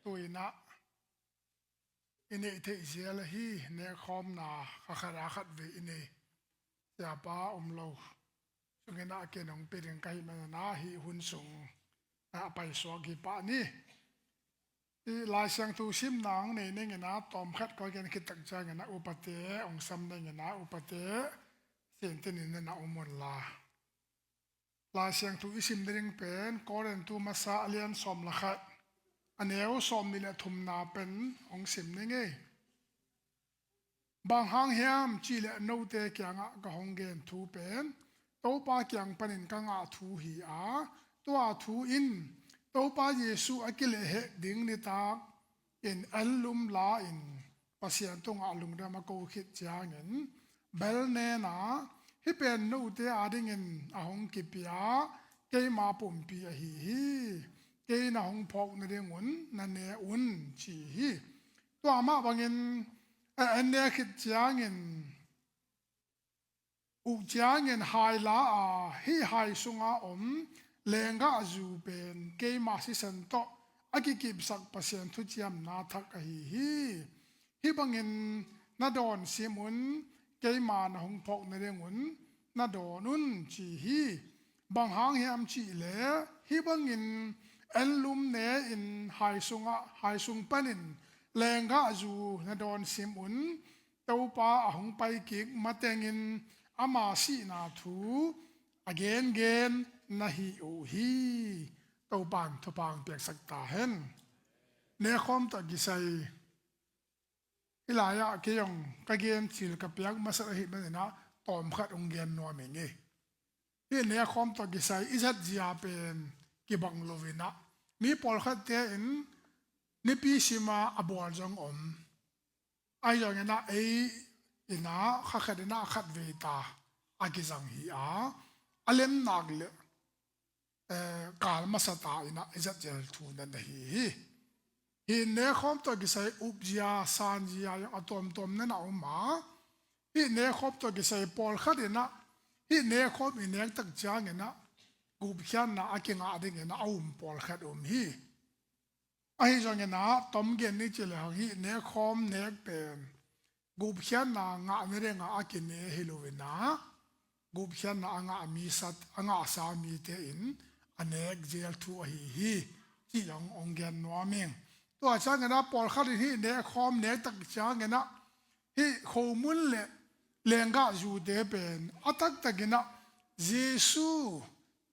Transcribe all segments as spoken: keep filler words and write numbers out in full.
Tu-in ah i neih theih zel ahi nekkhawmna kha khat a khat vei i nei siapa om lo sungin ah ken hong pia ding ka hih manin ah hih hun sung ah a paisuak hi pah ni. I Lai Siangtho simna hong nei ning in ah tawmkhat kong gen khit tak ciangin ah upate hong sam ning in ah upate sintin in ah na om un la. Lai Siangtho i sim ding pen Korintu masa a lian sawm le khat, a neu sawmnih le thumna pen hong sim ning ei. Bang hang hiam cihleh note kiangah ka hong gen thu pen Topa kiang panin ka ngah thu hi a, tua thu in Topa Jesuh a kilehheh ding nitak in anlum la-in Pasian tungah lungdam a ko khit ciangin bel nena, hih pen note adingin a hong kipia keima pumpi ahi hi. Kei na hong phawk nadingun na ne un, ci hi. Tua mah bangin a, an ne khit ciangin uh ciangin hai la a, hih hai sunga om lenggahzu pen keima sisan tawh a kikipsak Pasian thuciamna thak ahi hi. Hih bangin na dawn sim un, keima na hong phawk nadingun na dawn un, ci hi. Bang hang hiam cihleh hih bangin anlum ne-in hai sungah, hai sung panin lenggahzu na dawn sim un. Topa a hong pai kik matengin ama sihna thu a gengen na hi uh hi. Topa in thupha hong piaksak ta hen. Nekhawm tawh kisai hih lai-ah kei zong ka gen cil ka piak masat ahih manin ah tawmkhat hong gen nuam ing ei. Hih nekhawm tawh kisai i zatzia pen kibang lo in ah mi pawlkhatte in nipi sima a bawl zong om. Ahi zongin ah ei in ah kha khat in ah khat vei ta a kizang hi a, a lemnak le eh, kal masa ta in ah i zatzel thu na na hi hi. Hih nekhawm tawh kisai upzia, sanzia zong a tuamtuam na na om a, hih nekhawm tawh kisai pawlkhat in ah hih nekhawm i nek tak ciangin ah gupkhiatna a kingah dingin ah a um pawlkhat om hi. Ahi zongin ah tom gen ni ci le hong hih nekhawm nek pen gupkhiatna ngah nadinga a kine hi lo in ah gupkhiatna a ngah mi sat, a ngahsa mite in a nek zel thu ahi hi, cih zong hong gen nuam ing. Tua ciangin ah pawlkhat in hih nekhawm nek tak ciangin ah hih khomun le lenggahzute pen a taktakin ah Jesu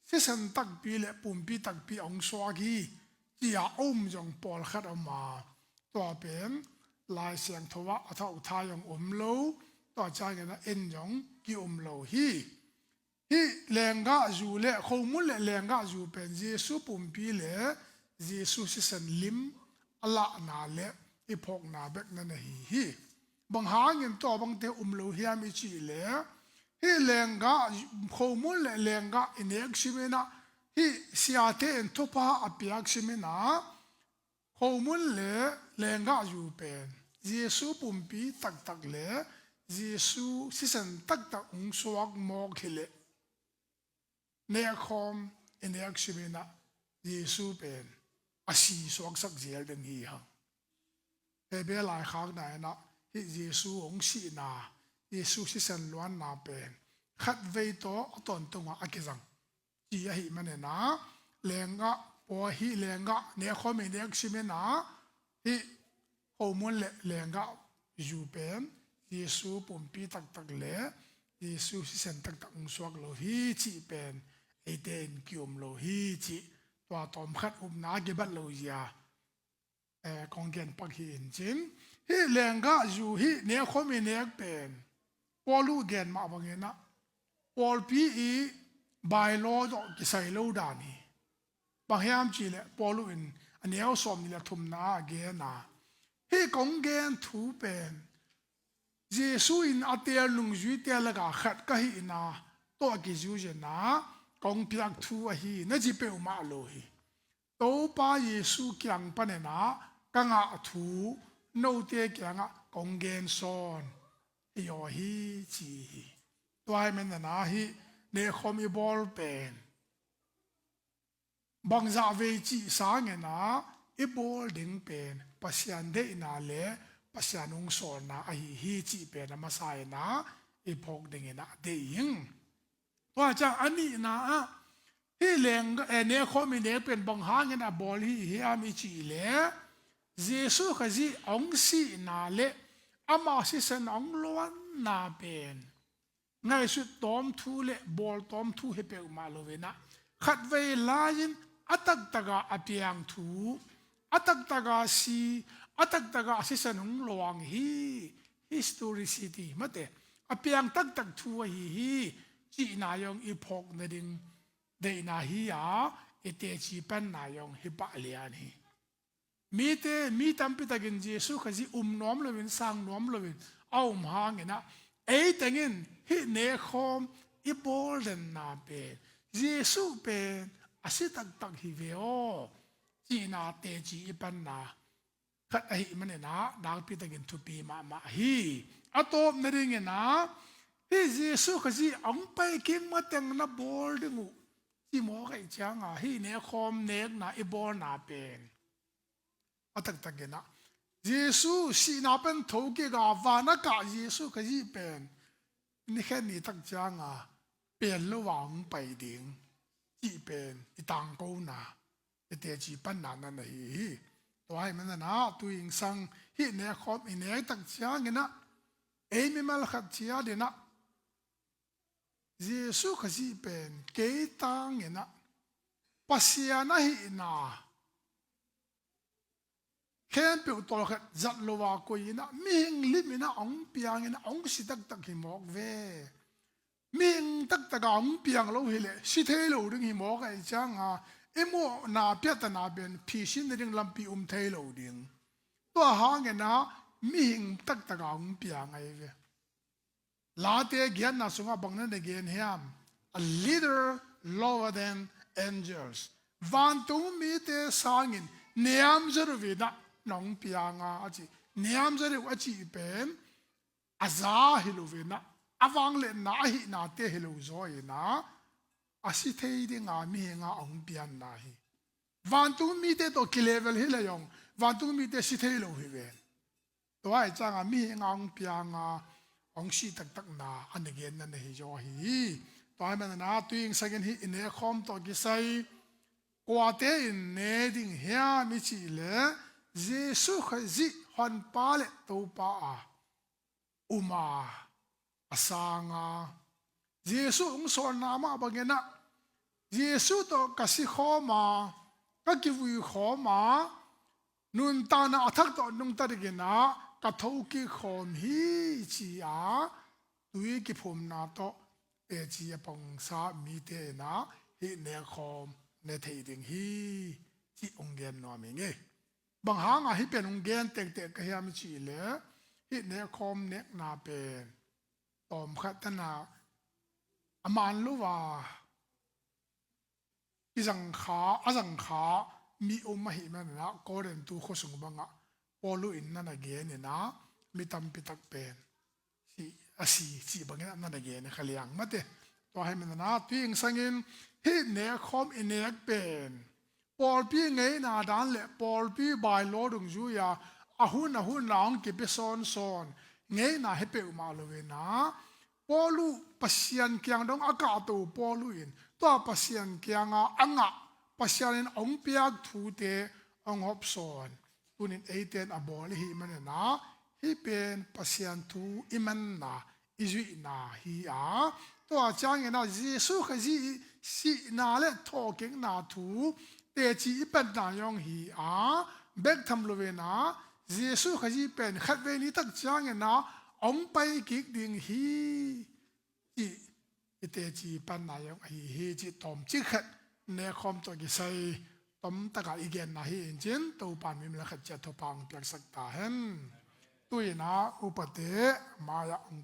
sisan takpi le pumpi takpi a hong suak hi, ci-a a um zong pawlkhat a om a, tua pen Lai Siangtho ah a thauthai zong om lo, tua ciangin ah en zong ki-um lo hi. Hih lenggahzu le khomun le lenggahzu pen Jesu pumpi le Jesu sisan lim a lahna le i phawkna bek na na hi hi. Bang hangin tua bangte um lo hiam i cih leh hih lenggah, khomun le lenggah i nek simin ah hih siate in thupha a piak simin ah khomun le lenggahzu pen Jesu pumpi taktak le Jesu sisan taktak hong suak mawk hileh nekhawm i nek simin ah Jesu pen a si suaksak zel ding hi hang. Hebru laikhakna in ah hih Jesu hong sihna, Jesu sisan luanna pen khatvei tawh a tawntungah a kizang ci ahih manin ah lenggah, pawl hih lenggah nekhawm i nek simin ah hih khomun le lenggahzu pen Jesu pumpi taktak le Jesu sisan taktak hong suak lo hi cih pen eite in ki-um lo hi cih tua tawmkhat upna a kibat lo zia eh, kong gen pak hi in cin. Hih lenggahzu hih nekhawm i nek pen Paul uh gen mah bangin ah pawlpi i bylaw tawh kisai lo dan hi. Bang hiam cih leh Paul uh in a neu sawmnih le thumna a gen a, hih kong gen thu pen Jesu in a teel nungzuite lakah khat ka hihna tawh a kizui zen a kong piak thu ahi, na ci peuhmah lo hi. Topa Jesu kiang panin ah ka ngah thu note kiangah kong gen sawn hi aw hi, ci hi. Tua ahih manin ah hih nekhawm i bawl pen bangzah vei cih sangin ah i bawl ding pen Pasian deihna le Pasian hong sawlna ahi hi cih pen a masa in ah i phawk dingin ah deih ing. Tua ciang a nihna ah hih leng, eh, nekhawm i nek pen bang hangin a bawl hi hiam i cih leh, Jesuh Khazih hong sihna le ama sisan hong luanna pen ngaihsut tawm thu le bawl tawm thu hi peuhmah lo in ah, khatvei lai-in a taktak a a piang thu, a taktak a si, a taktak a a sisan hong luang hi, historicity mate, a piang taktak thu ahi hi cihna zong i phawk nading deihna hi a, i teci panna zong hi pah lian hi. Mite, mi tampi takin Jesuh Khazih um nuam loin, sang nuam loin a um hangin ah, ei tengin hih nekhawm i bawl denna pen Jesuh pen a si taktak hi ve aw cihna teci i panna khat ahih manin ah nakpi takin thupi mahmah hi. A tawp nadingin ah, hih Jesuh Khazih hong pai kik mateng na bawl ding uh ci mawk ahih ciang a, hih nekhawm nekna i bawlna pen a taktak in ah, Jesuh sihna pan thokik a van a kah Jesuh Khazih pen ni khat ni tak ciang a pel lo a hong pai ding cih pen i tangkona, i teci panna na na hi hi. Tua ahih manin ah, tu-in sang hih nekhawm i nek tak ciangin ah, ei mimal khat ciat in ah Jesuh Khazih pen kei tangin ah Pasian ahihna khempeuh tawlkhat zat lo a koi in ah, mihing lim in ah hong piang in ah hong si taktak hi mawk ve. Mihing taktak a hong piang lo hi leh si thei lo ding hi mawk ahih ciang a, i muhna piahtana pen phisin nading lampi um thei lo ding. Tua hangin ah mihing taktak a hong piang ahi ve. Late giatna sungah bang na na gen hiam? A little lower than angels. Vantung mite sangin niamzaw deuh in ah nong piang a, a ci. Niamzaw deuh a cih pen a za hi lo in ah, a vangliatna ahihnate hi lo zaw in ah, a si thei ding a mihing a hong pianna hi. Vantung mite tawh kilevel hi leh zong vantung mite si thei lo hi ve. Tua ahih ciang a mihing a hong piang a hong si taktakna a na genna na hi zaw hi. Tua ahih manin ah tu-in sangin hih i nekhawm tawh kisai kuate in ne ding hiam i cih leh, Jesuh Khazih Honpa le Topa a um a, a sang a, Jesuh hong sawlna mah bangin ah, Jesuh tawh ka si khawm a, ka kivui khawm a, nuntakna a thak tawh nungta dingin ah ka thokik khawm hi ci a, tui kiphumna tawh teci a pongsa mite in ah hih nekhawm ne thei ding hi cih hong gen nuam ing ei. Bang hang a hih pen hong gen tektek ka hiam i cih leh, hih nekhawm nekna pen tawmkhat tana a man lo a i zangkha, a zangkha mi um ahih manin ah, Korintu khua sung bangah Paulu in na na gen in ah, mi tampi tak pen si, a si cih bangin ah na na gen kha liang mate. Tua ahih manin ah tu-in sangin hih nekhawm i nek pen pawlpi ngeina dan le pawlpi bylaw dungzui a, a hun a hun a hong kipia sawnsawn ngeina hi peuhmah lo in ah, Paulu Pasian kiang dong a kahto Paulu in tua Pasian kiang a a ngah, Pasian in hong piak thute hong hawmsawn. Tunin eite in a bawl i hih manin ah, hih pen Pasian thu i manna, i zuihna hi a, tua ciangin ah Jesuh Khazih i sihna le thawhkikna thu teci i panna zong hi a, bek tham lo in ah Jesuh Khazih pen khatvei ni tak ciangin ah hong pai kik ding hi cih i teci panna zong ahi hi cih tawmcik khat nekhawm tawh kisai tomtak a i genna hi in cin, Topa in mimal khat ciat thupha hong piaksak ta hen. Tu-in ah upate mai-ah hong